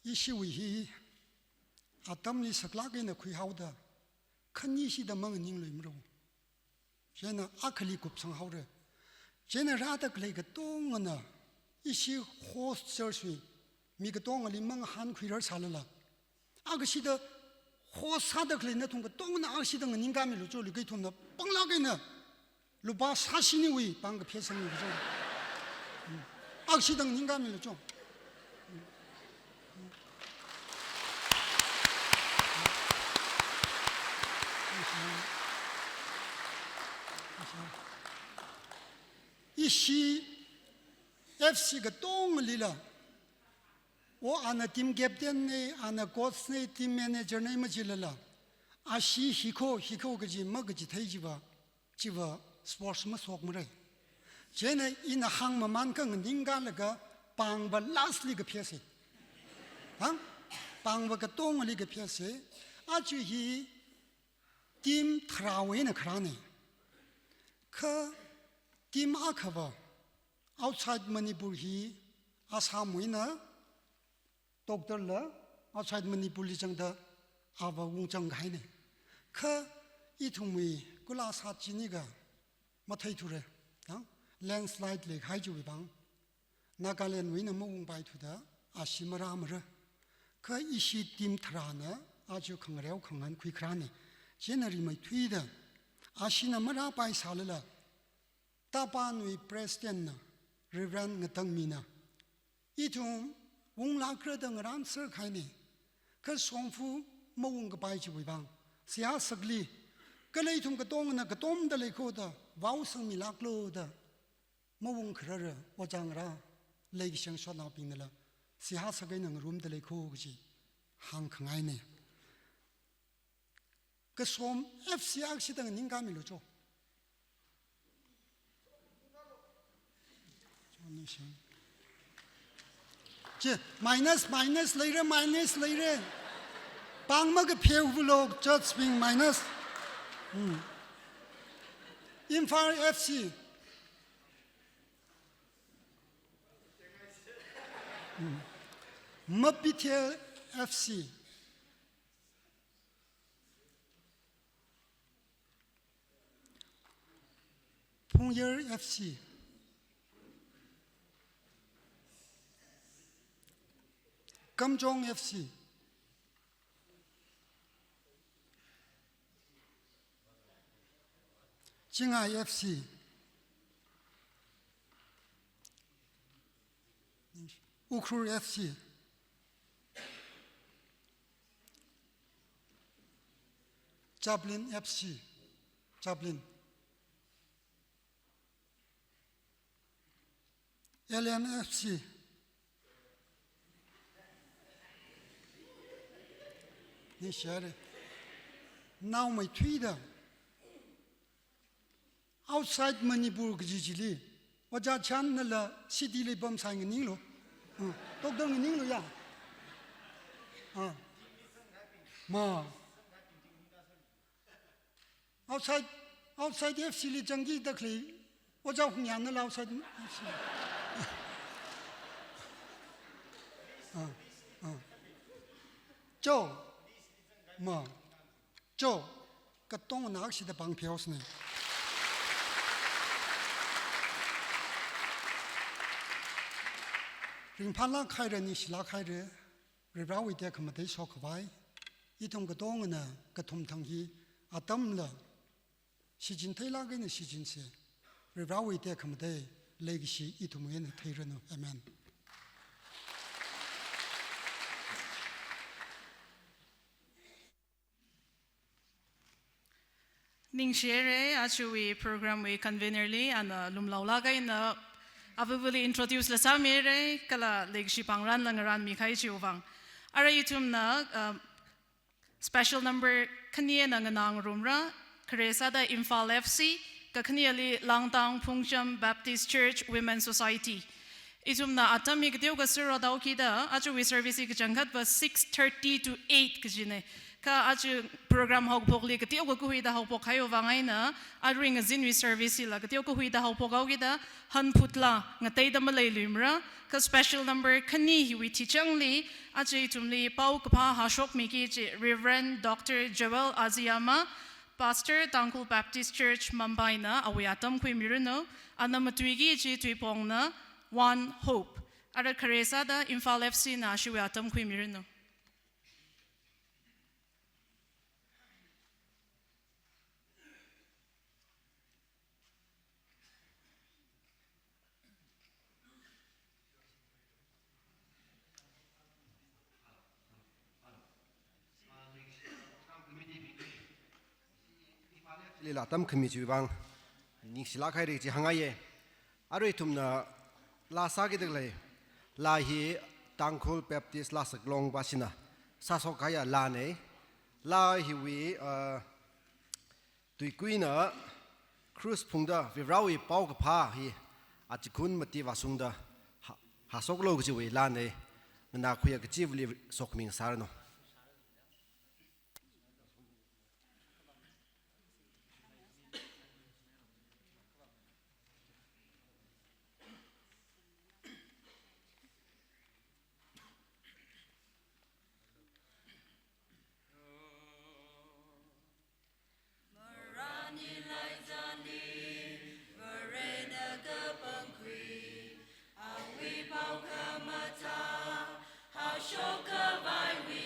Ishiwui hi atamli saklāk eina khuihaoda, khani shida manganinglui maro. Chieina akhali kupsang haora. Chieina rāda khalei katongana, ishi host church wui mi katongali mangahānkhuirar sālala, akashida host sāda khalei nathum katongana akashida nganingkāmilu cho, laga ithumna panglāk eina lupā sāshiniwui pāng kaphā sangmilu cho. Akashida nganingkāmilu cho. Ishi F C katongalila, o ana team captain na, ana coach na, team manager na majilala, ashi hiko, hiko kaji makachithei chiva, chiva sports mashokmara. Chieina ina hāngmamān kha nganingkālaga pāngva last li kaphā sa. Hang? Pāngva katongali kaphā sa. Aja hi team tharāwui eina kharāna. Kha team akhava outside Manipur hi Assam wui eina doctor la outside Manipur li zangda ava ungzang kahaina. Kha ithumwui kula sat chini kha matheithura. Tang, landslide leikahai chiwui vang Nagaland wui eina maungpaithuda ashi marāmara. Kha ishi team tharāna aja khangareo khangahān khuikharāna. Chieina rimeithuida ashina marāpai sālala, Tapanwui president na, Reverend Ngatangmi na, ithum unglākra da ngarānser kahaina. Kha Shongfa maungkapai chiwui vang, seihā sakli, kala ithum katongana katomda leikho da, vao sangmilāklu da, maungkharara, ojā ngarā, leikashang shanaobingnala seihā sak eina ngarumda leikho kaji hāngkhangaina. Kasom F C akshida nganingkāmilu cho. Che, minus, minus leira, minus leira. Pāng makaphāwulo, church bing minus. Hmm. Imphal F C. Hmm. Mapithel F C. Phungyar F C. Kamjong F C. Chingai F C. Ukhrul F C, Chaplin F C, Chaplin, L N F C. Ningshire. Naomeithuida. Outside Manipur kaji chili. Ojā Channala city li pamsai nganinglu. Uh, doctor nganinglu ya. Uh. Ma. Outside, outside F C li zangki dakhalei, Ojā Hungyānala outside F C. Ah, ah. Cho, ma, cho, katongna akshida pāng pheosne. Ringphālāk haira, ningshilāk haira, Varivarāwui tekhamatei shokkhavai. Ithum katongana kathum thang hi atamla shichin theilāk eina shichinse. Varivarāwui tekhamatei leikashi ithumwui eina theiranu. Amen. Ningshire, ajawui program wui convener li ana lumlaolāk eina avavali introduce la sāmire, kala leikashi pāngranla ngaranmi kahai chiwui vang. Ara ithumna, uh, special number khani eina nganāngarumra, khare sāda Imphal F C, kakhaneli Langtang Phungcham Baptist Church Women Society. Ithumna atam hi kateokha sārothaokida, ajawui service hi kachangkhatva six thirty to eight kajine. Kha aja program haophokli kateokha kahuida haophok kahaiwui vang eina, arui ngazinwui service hila kateokha kahuida haophokhaokida, hanphutla ngateida maleiluimara, kha special number khani hiwui thichangli, aja ithumli paokaphā hāshokmiki kaji Reverend Doctor Joel Aziyama, Pastor, Tangkhul Baptist Church, Mumbai na awui atam khuimiranu, ana matuiki kaji tuipongna One Hope. Ara khare sāda Imphal F C na ashiwui atam khuimiranu. Lila atam khami chiwui vang ningshilāk haira kaji hāngngaiye. Arui ithumna laa sāki dakhalei, laa hi Tangkhul Baptist Laa Saklong pāshina sāshok kahaiya laane. Laa hiwui, uh, tuikuina krus phungda Varivarāwui paokaphā hi achikun mati vāshungda hā-, hāshoklu kajiwui laane. Nganākhuiya kachivali sokhami ngasāranu. Marani laizali, Varena kapangkhui, awui pao khamathā, hāshok khavaiwui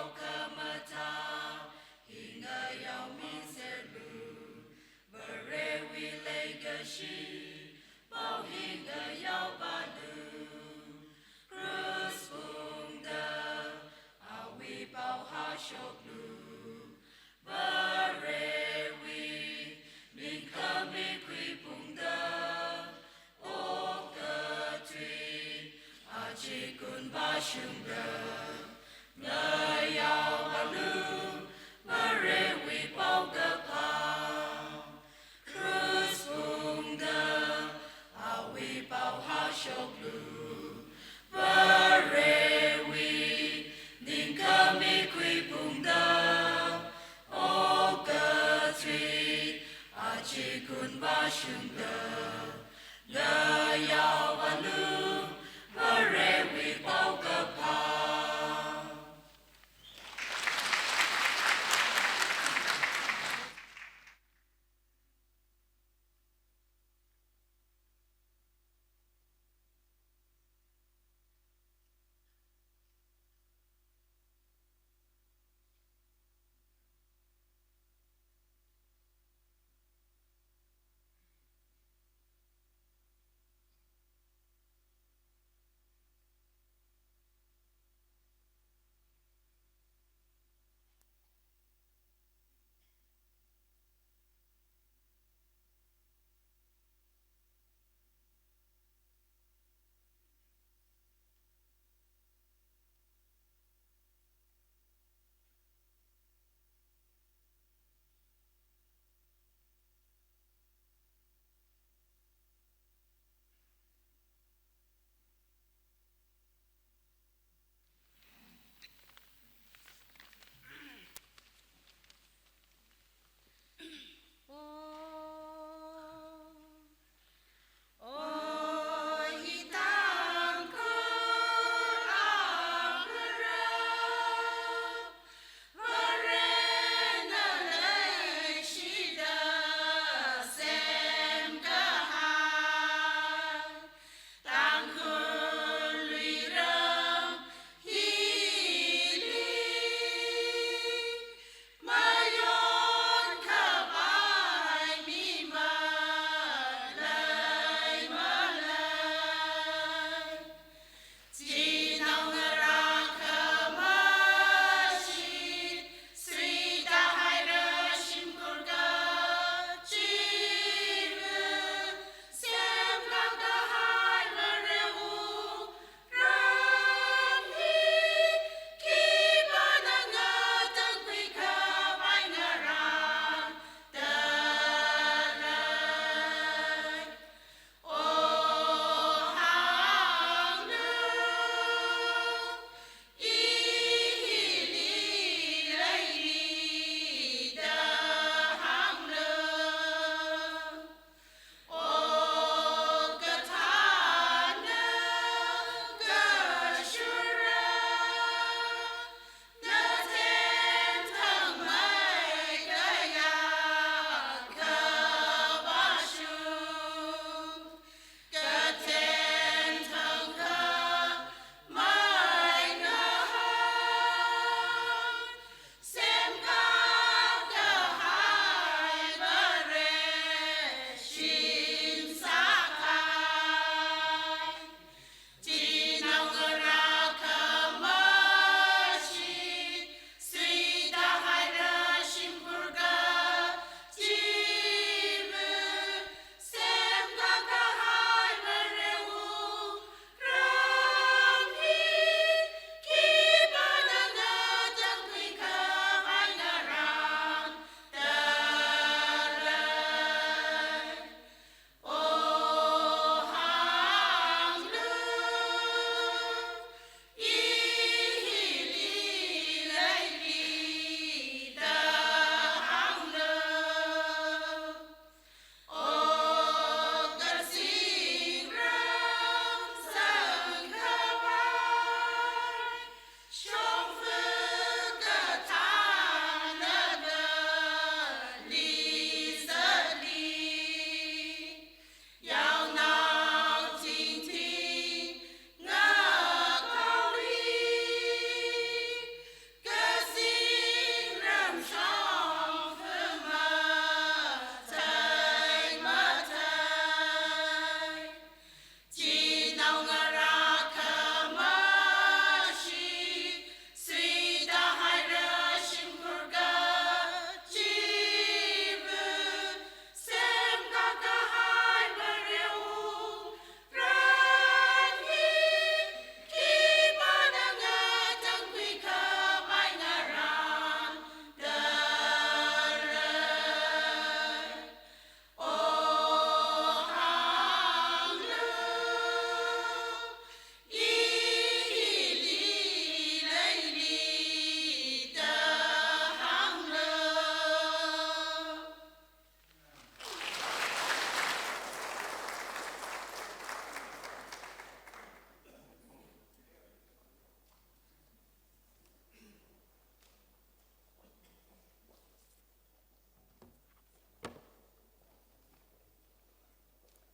Khamathā hingayao miserlu, Varewui leikashi pao hingayaopalu. Krush phungda awui pao hāshoklu, Varewui ming khami khuiphungda, okathui achikun vāshungda, ngayaopalu Varewui paokaphā. Krush phungda awui pao hāshoklu, Varewui ningkhami khuiphungda,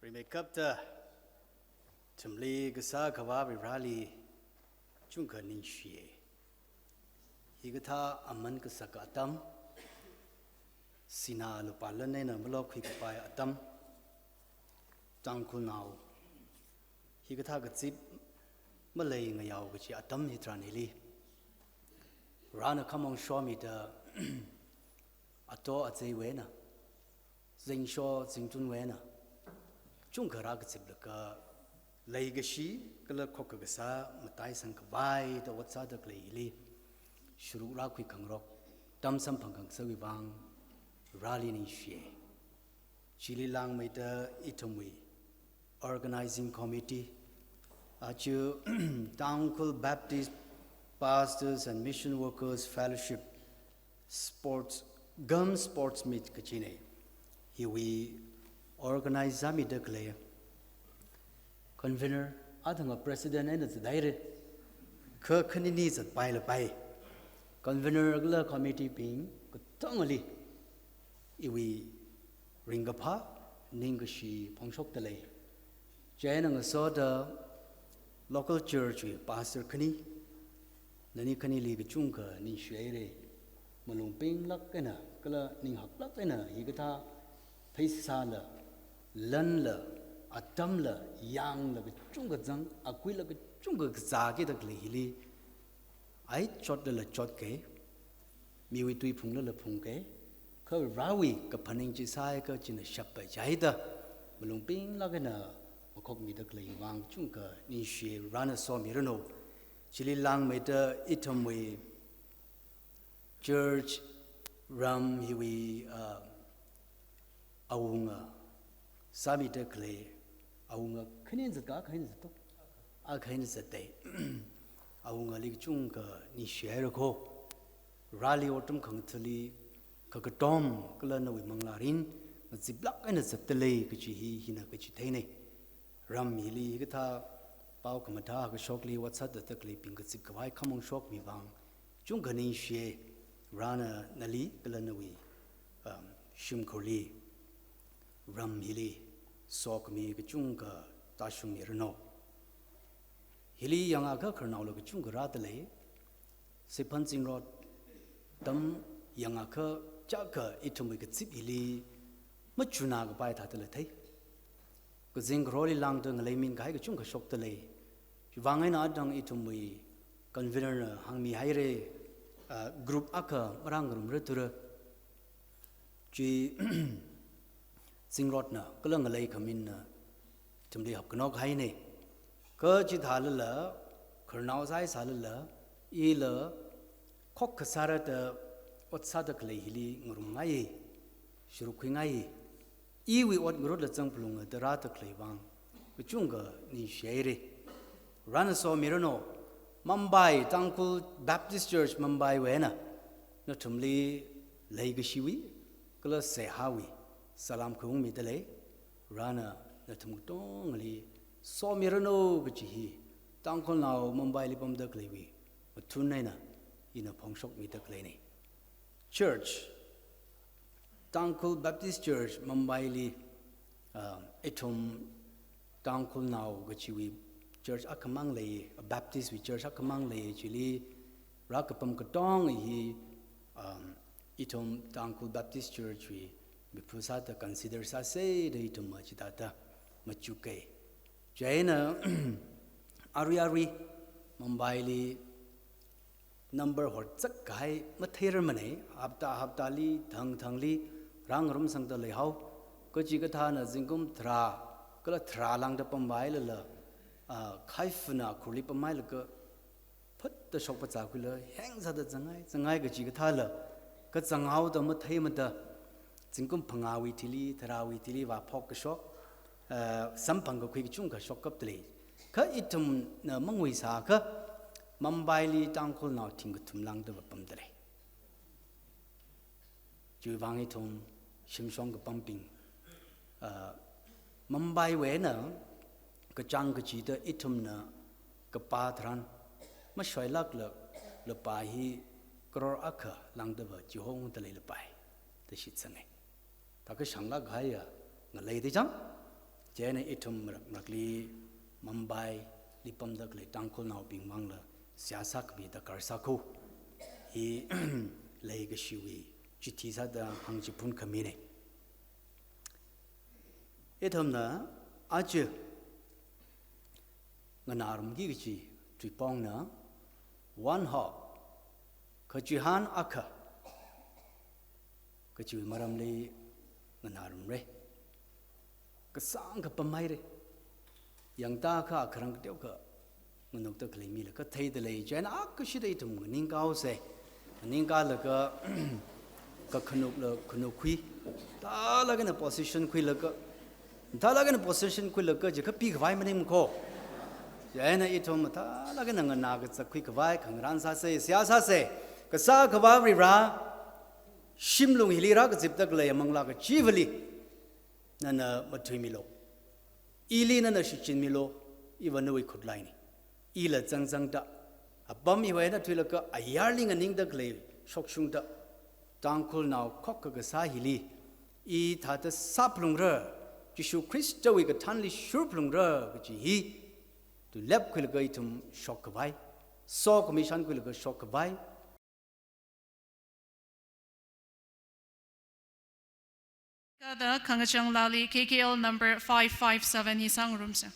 Rimeikapta, ithumli kasā Akhava Vareli chungkha ningshiya. Hikathā aman kasaka atam, sinā lupā lan eina malokkhui kapai atam, Tangkhulnao hikathā kazip malei ngayao kachi atam hitharan hili, Varena khamong shomida, ato azeiwui eina, zingsho zingtunwui eina, chungkha rākaziplaga, leikashi kala khokkha kasā mataisang khavai da ot sāda khalei hili, sharuk rākhui khangarok, atam samphang khangasakwui vang, Vareli ningshiya. Chili langmeida ithumwui Organizing Committee, aja Tangkhul Baptist Pastors and Mission Workers Fellowship Sports, Gum Sports Meet kachina. Hiwui organize sāmida khalei convener, athang president eina zathaira, kha khanini zatpai lapai. Convener kala committee bing katongali iwui ringkaphā, ningkashi phongshokda lei. Chieina ngasoda local church wui pastor khani, nani khanili kachungkha ningshihaira. Malung pinglāk eina, kala ninghaklāk eina, hikathā pheisāla, lanla, atamla, yangla kachungkha zang, akuila kachungkha kazāki da khalei hili, ai chotlala chotki, miwui tui phunglala phungki, kha Varewui kaphaning chi sāhaiakha china shappai chida, malung pinglāk eina makhokmida khalei vang chungkha ningshiya, Varena somiranu. Chili langmeida ithumwui church ram hiwui, ah, awunga sāmida khalei, awunga khani zatka, khani zatto, a khani zatta. Awungali kachungkha ningshihaira kho. Vareli otram khangathāli, kha katom kala nawui manglārin ngaziplāk eina zatda lei kachi hi, hina kachitheina. Ram hili hikathā pao khamathā kashokli ot sāda khaleibing kazip khavai khamong shokmi vang, chungkha ningshiya. Varena nali kala nawui, um, shimkhurli, ram hili sokhami kachungkha tāshungmiranu. Hili yangakha khararnaola kachungkha rāda lei, Siphan Zingrot tam yangakha chaka ithumwui kazip hili machuna kapai thāda lei thei. Kazing kharoli lāngda ngalei minkahai kachungkha shokda lei. Chivang eina athang ithumwui convener na hāngmihaira, ah, group akha marāngarumra thura. Chi Zingrotna kala ngalei khaminna ithumli hapkhanok haina. Kha chithālala, khararnao sāhaisālala, ila khokkha sāra da ot sāda khalei hili ngarumngai, sharukkhuingai. Iwui ot ngarutla zangphalunga da rāda khalei vang, kachungkha ningshihaira. Varena somiranu. Mumbai, Tangkhul Baptist Church Mumbai wui eina nathumli leikashiwui kala seihāwui salam khaungmida lei. Varena nathum katongali somiranu kachi hi, Tangkhulnao Mumbaili pamda khaleiwui mathun eina ina phongshokmida khaleina. Church, Tangkhul Baptist Church Mumbaili, ah, ithum Tangkhulnao kachiwui church akhamang lei, Baptist wui church akhamang lei, chili rākapam katonga hi, um, ithum Tangkhul Baptist Church wui miphu sāda consider sāsa da ithum chithāda machuka. Chieina arui arui Mumbaili number horzak kahai matheirarmana, hapta haptali, thang thangli, rāngarumsangda leihao. Kachikathāna zingkum tharā kala tharā lāngda pamhailala, ah, khaifana khurli pamhailaga, phatta shokpachā khuila, heng sāda zangngai, zangngai kachikathāla, kazanghaoda matheimada, zingkum phangāwui thili, tharāwui thili vāphok kashok, ah, samphang kakhui kachungkha shokkapda lei. Kha ithumna mangui sāakha, Mumbaili Tangkhulnao thingkathum lāngda vāpamda lei. Chiwui vang ithum shimshong kapambing, ah, Mumbai wui eina kachāng kachida ithumna kapā tharan, mashoilākla lupā hi crore akha lāngda vā chihongda lei lapai da shitsanga. Thākha shanglāk kahaiya ngalei da chang, Chieina ithum marak marakli Mumbaili pamda khalei Tangkhulnaobing mangla seihā sākhami darkar sākho. Hi leikashiwui chithi sāda hāngchiphun khamina. Ithumna aja nganārumki kachi tuipongna one hope, kachihān akha kachiwui maramli nganārumra. Kasāngkha pamhaira. Yangda kha kharang kateokha nganukda khalei mila katheida lei. Chieina akashida ithum nganingkahaosa. Nganingkalaga kakhanukla khanukkhui. Thālāk eina position khuilaga, thālāk eina position khuilaga chi kapikhavai maningmakho. Chieina ithum thālāk eina nganā kazat khuikhavai khangarān sāsa, seihā sāsa. Kasā Akhava Varivara, shimlung hili rākazipda khalei amanglā kachivali nana mathuimilu. Ili nana shichinmilu, iva nawui khutlaina. Ila zangzangda, apam hiwui eina thuilaga ayarli nganingda khalei shokshungda, Tangkhulnao khokkha kasā hili i thāda sāphalungra, Jishu Khristawui kathānli shurphalungra kaji hi tuilepkhuilaga ithum shokkhavai, sokhami shānkhuilaga shokkhavai. Kada khangachāng laali K K L number five five seven hi sāngarumsa.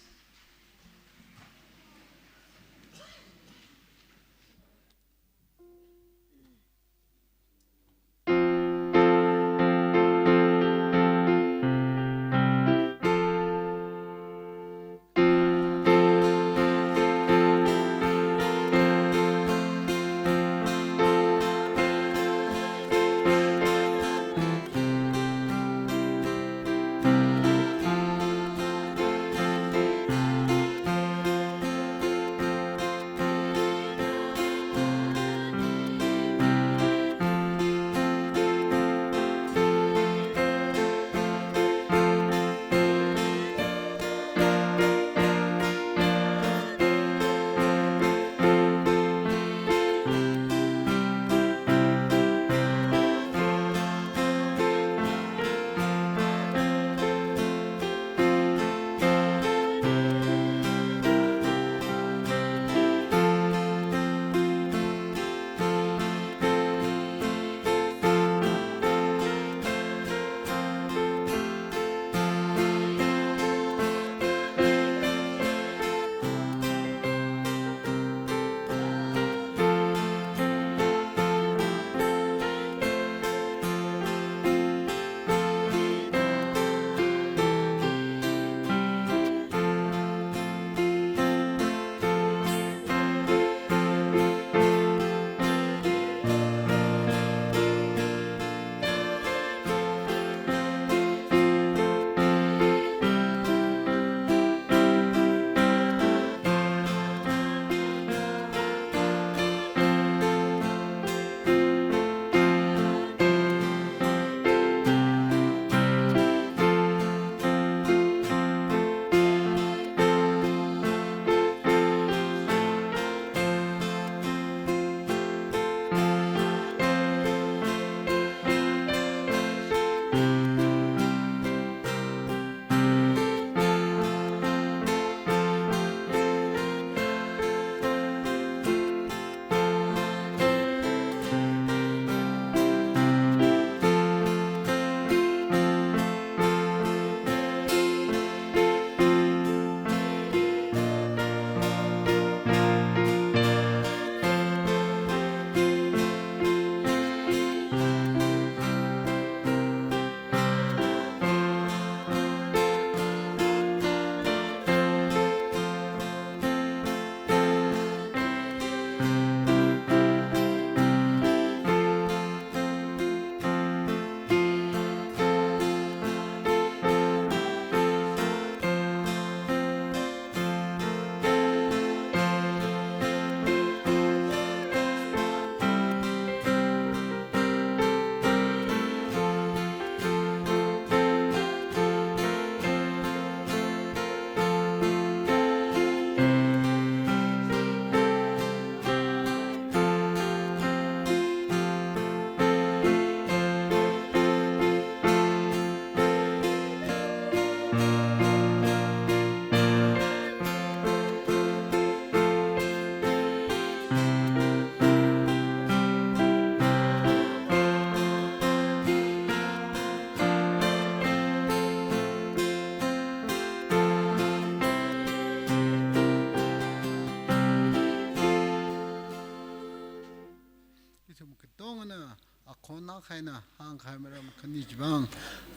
Akhon na khaina hāngkahai maram khani chibang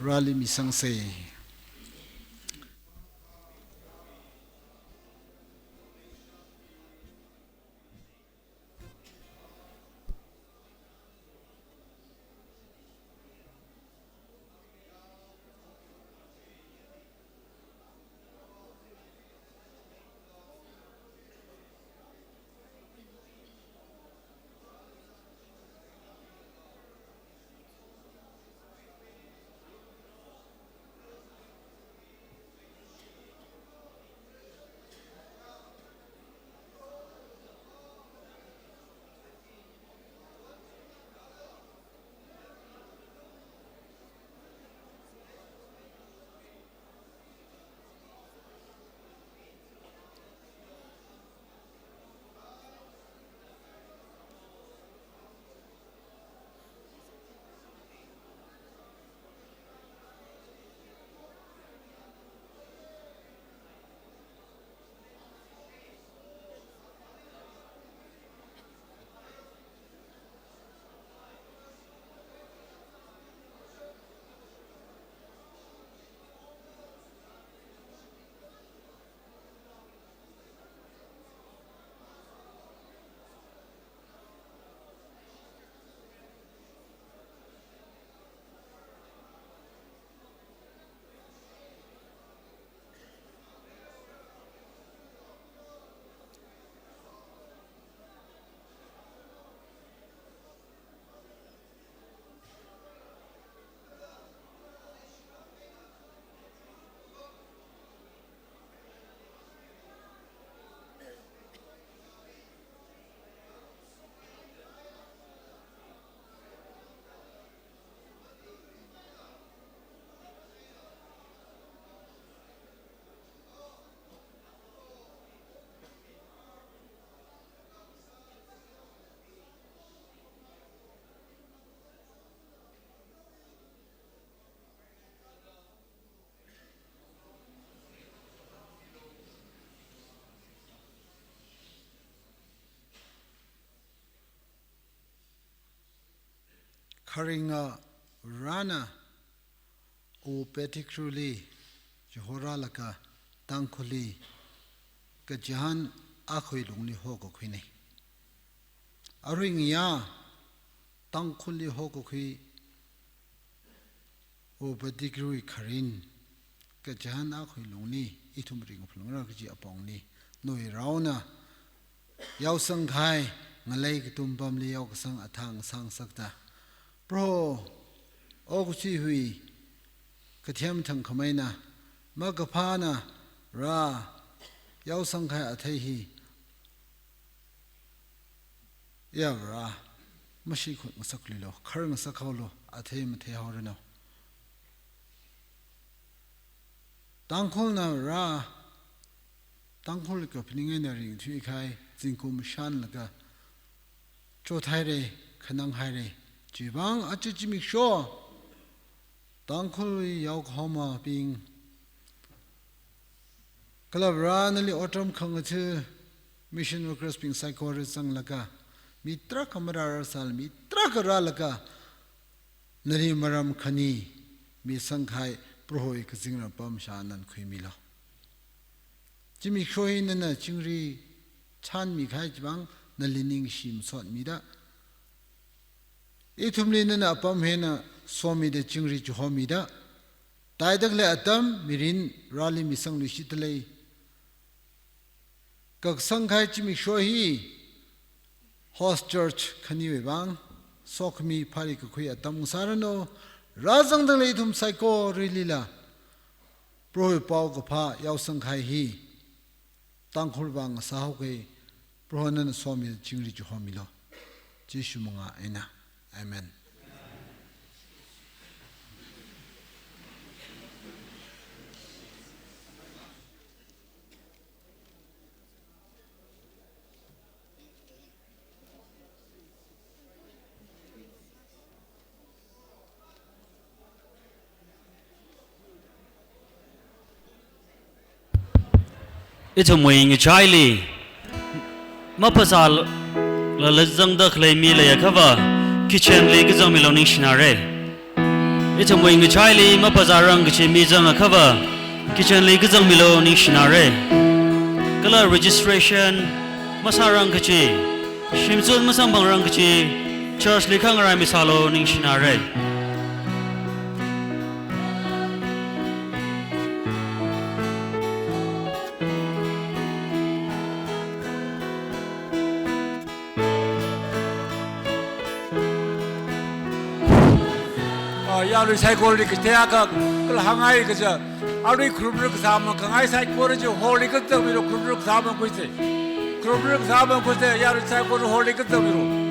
rali misangsa. Kharinga rana O Pettigrewli chihorālaga Tangkhulli kachihān akhui lungli hokakhuina. Arui ngayā Tangkhulli hokakhui O Pettigrewwui kharin kachihān akhui lungli ithum ringphungra kaji apongli, nawui raona yaosangkahai ngalei katum pamli yaokasang athang sangsakta, Proho, okathuiwui kathem thangkhameina, makaphāna rā yaosangkahai athei hi, ya Vare, mashikhut ngasakluilo, khar ngasakhaolo, athei matheihaoranu. Tangkhulna rā, Tangkhul kaphaning eina ringthuikahai zingkum shānlaga chothaira, khananghaira. Chivang aja zimiksho Tangkhulwui yaokahomabing, kala Vare nali otram khangatha mission workers bing saikora zanglaga, mi tarākha marāra sālala, mi tarākha rālaga, nali maram khani misangkahai Prohowui kazingram pamshā nana khuimilu. Zimiksho hi nana chingri chānmikahai chivang nali ningshi masotmida, ithumli nana apam hi eina somida chingri chihomida, taidakhalei atam mirin rali misangluishitdalei. Kaksangkahai zimiksho hi host church khaniwui vang sokhami pharikakhui atam ngasāranu, rāzangdalei ithum saikoralila Prohowui paokaphā yaosangkahai hi Tangkhul vang sāhaokei, Proho nana somida chingri chihomilu. Jishu mangā eina. Amen. Ithumwui ngachaili maphasālala zangda khalei mi leiakhava, Kitchen li kazangmilu ningshinare. Ithumwui ngachaili maphazārang kachi mi zangakha va, kitchen li kazangmilu ningshinare. Kala registration masārang kachi, shimzun masamphangrang kachi, church li khangarai misālu ningshinare. Ah, yarui saikorali kathei akha kala hāngngai kaja, arui kharum ruk sāmang khangai saikora chi hall li kazangmilu, kharum ruk sāmang kuise. Kharum ruk sāmang kuise, yarui saikora hall li kazangmilu.